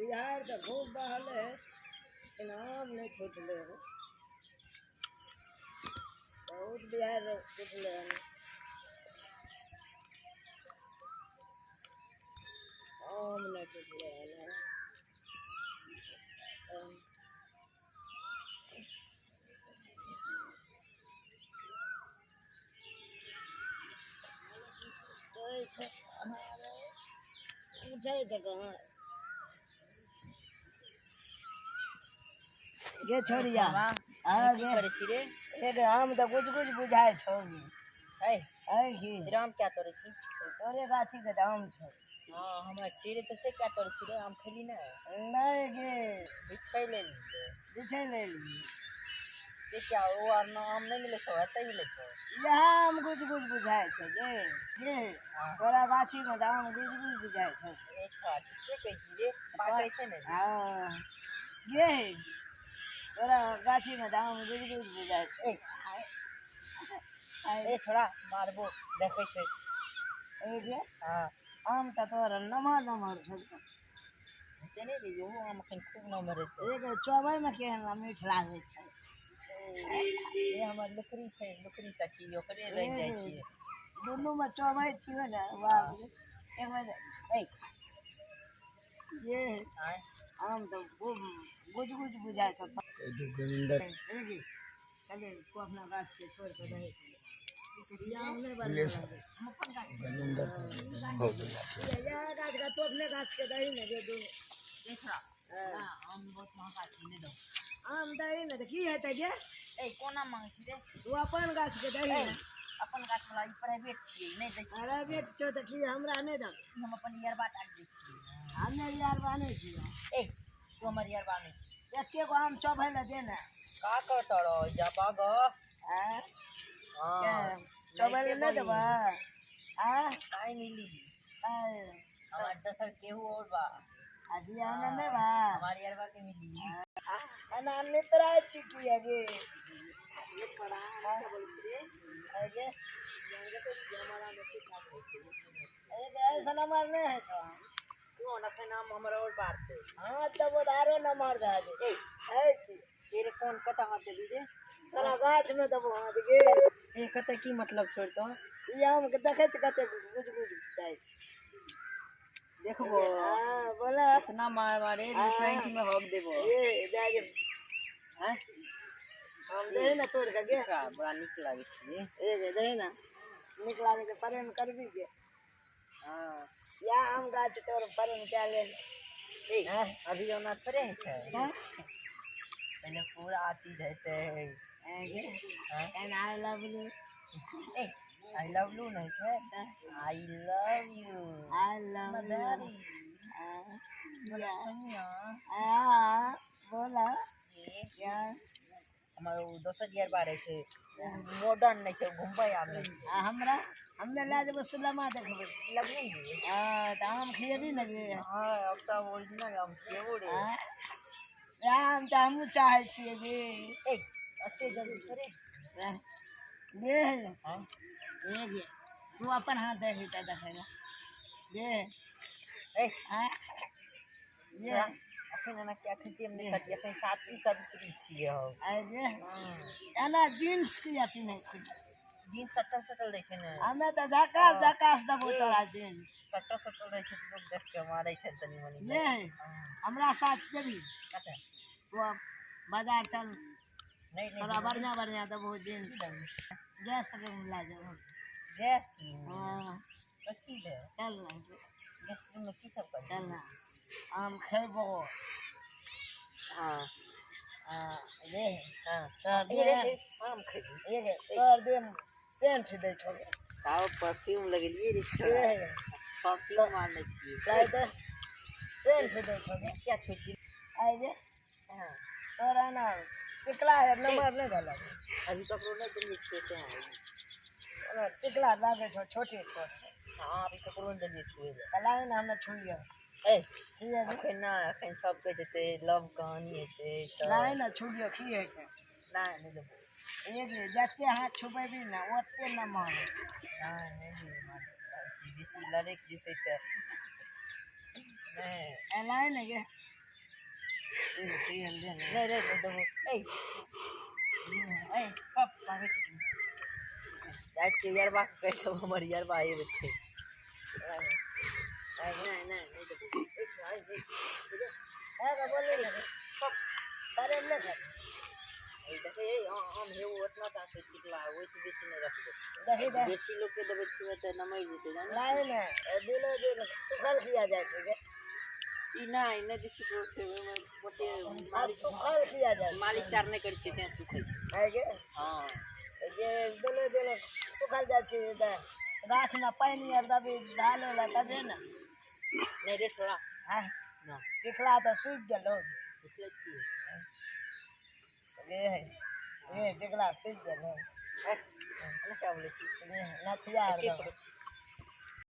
बिहार तऽ खूब बहल है, लेकिन आम नहि फुटलै हन। बहुत बिहार फुटलै हन, आम नहि फुटलै हन। कहै छै उठै छै कहाँ गे छोड़िया। हाँ गे, करै छी रे? एक आम तऽ कुछ कुछ बुझाइ छौ गे। है है की आम क्या तोड़ै छी? तोरे गाछी के तऽ आम छौ। हाँ, हमरा चिड़ै तऽ से क्या तोड़ै छी रे? आम खेली ने? नहि गे। बिछै लेली? बिछै लेली। से क्या ओ आर न आम नहि मिलै छौ, एतै मिलै छौ। इएह आम कुछ कुछ बुझाइ छै गे। गे, तोरा गाछीमे तऽ आम कुछ कुछ बुझाइ छौ। अच्छा, ठीके कहै छी रे, पाकै छै ने। हाँ गे, तोरा गाछीमे तऽ आम गुज गुज बुझाइ छै। ए छोड़ा, मारबो, देखै छै। ए गे। हाँ। आम तऽ तोरा नमहर नमहर छौ। हेतै नहि रे, इहो आम एखन खूब नमहर हेतै। एक चबैमे केहन मीठ लागै छै। ए, हमर लुकरी छै, लुकरी सखी, ओकरे रहि जाइ छियै। दुनूमे चबै छियै ने, बाप रे। एक बेर ए ये आँय। आम तऽ खूब गुज गुज बुझाइ छौ। ए गे, चले तू अपना गाछके छोड़ि कऽ दही। ई आम नहि बढ़िआँ लागै। हम अपन गाछ इएह गाछके, तू अपने गाछके दही ने जे दू। देख रहा, आम बहुत महंगा छै, नहि दौ। आम दही ने तऽ की हेतै गे? ए, कोना मांगै छी रे? तू अपन गाछके दही ने। अपन गाछ वाला ई प्राइवेट छियै, नहि दै छियै। प्राइवेट छौ तऽ की हमरा नहि दब? ई हम अपन यरबा टा के दै छियै। हमे यारबा नहि छियै। ए, तू हमर यरबा नहि छी। एके गो आम चबै लए दे ने। का करत रह जा बाग? आँय? हाँ। चबै लए नहि देबै? आँय? काय मिली? आँय? हमार दोसर केहू और बा। अभी आम नहि बा। हमार यरबा के मिली। एना मित्रा छी की गे? गे, ऐसा नंबर नहि है तो। कोन अखन आम हमर और बाढ़तै। हाँ, तब आरो नंबर भए जेतै। ए। है की? तेरे कोन कतऽ हाथ देली रे? तोरा गाछमे देबो हाथ गे। ए, कतऽ की मतलब छोड़ तो? ई आमके देखै छी कते गुज गुज जाइ छै। देखबो। हाँ, बोला। इतना मार मारे हाँ। पैंट में हक देबो। ए जाके हैं? आम दही ने तोड़ि कऽ गे। का बड़ा नीक लागै छै। ए गे, दही ने, नीक लागै छै, प्रेम करबी गे? हाँ। या आम गाछ तोर प्रेम कए लेल। ए। हाँ? अभी ओना थोड़े होइ छै। हाँ? पहिले पूरा चीज हेतै। ऐं गे? हाँ? And I love you. A, I love you नहि छै, I love you. I love you. Madari. हाँ। बोला सुनिया। हाँ, बोला। ए, या। हमर ओ दोसर यरबा रहै छै, मॉडर्न नहि छै, घुमबै आर नहि छै। आ हमरा हमे लए जेबो सिनेमा देखबै। लगबै ने। हाँ, तऽ आम खिएबी ने गे? हाँ, अब तऽ ओरिजिनल आम खिएबो रे। हाँ? आम तऽ हमहूँ चाहै छियै गे। ए, एते जल्दी थोड़े। गे। हाँ? ए गे, तू अपन हाथ देखी तऽ देखै लए गे। ए। हाँ? गे। अखन एना के अखन टेम नहि कटी, अखन सातवीं सावित्री छियै हम। आइ गे, एना जींस किया पिन्है छी? जींस सटल सटल रहै छै ने। हमे तऽ झकास झकास देबो तोरा जींस। सटल सटल रहै छै तऽ लोक देख के मारै छै तनी मनी। गे, हमरा साथ जेबही? कतऽ? तू अब बाजार चल। नहि नहि। तोरा बढ़िआँ बढ़िआँ देबो जींस, गैस रूम लए जेबो। Gas room? हाँ। कथी ले? चल ने। गैस रूम में की सब करबै? चल ने, आम खेबो। हाँ। हाँ गे। हाँ। तोहर ए रे, देह ए, आम खेबही? ए गे, तोहर देह सेंट दै छौ गे। ताव परफ्यूम लगेलियै रे छोड़ा। गे। परफ्यूम आनने छियै। चाहे तऽ सेंट दै छौ गे। किया छुइ छी? आइ गे। हाँ। तोरा ना चिकला नंबर नहि भेलक। अभी ककरो नहि देलियै छुए से। ओना चिकला लागै छौ छोटे छोट। हाँ, अभी ककरो नहि देलियै छुए लए। तऽ लागे ने हमे छुइयो। ए। की होइ छै? अखन नहि, अखन सब कहै जेतै लव कहानी हेतै तऽ। लागे ने छुइयो, की होइ छै? नहि, नहि देबो। एक जते हाथ छुपेबी ने ओते नमहर। नहि, नहि देबो। बेसी लड़ैक जेतै तऽ नहि। ए, लागे ने गे। नहि रे देबो। ए ए पप मांगै छी, जाइ छियै यरबा के कहि देबो, हमर यरबा एगो छै। नहि नहि नहि देबो। देखै आम हे ओतना टा छै टिकला, ओहिसँ बेसी नहि रखबै। बेसी लोकके देबै छियै तऽ नमरि जेतै। नहि नहि, दिनो दिन सुखल खिया जाइ छै। ई नहि नहि दै छियै छै ओहिमे ओते सुखल खिया जाइ छै। मालिश आर नहि करै छियै तें सुखै छै। हँ, जे दिनो दिन सुखल जाइ छै तऽ गाछमे पानि आर देबही ढालै लए तबे ने। नहि रे छोड़ा। आँय, टिकला तऽ सुखि गेलौ। रे है रे, टिकला सुखि गेलौ। क्या बोलै छी? नथिया आर।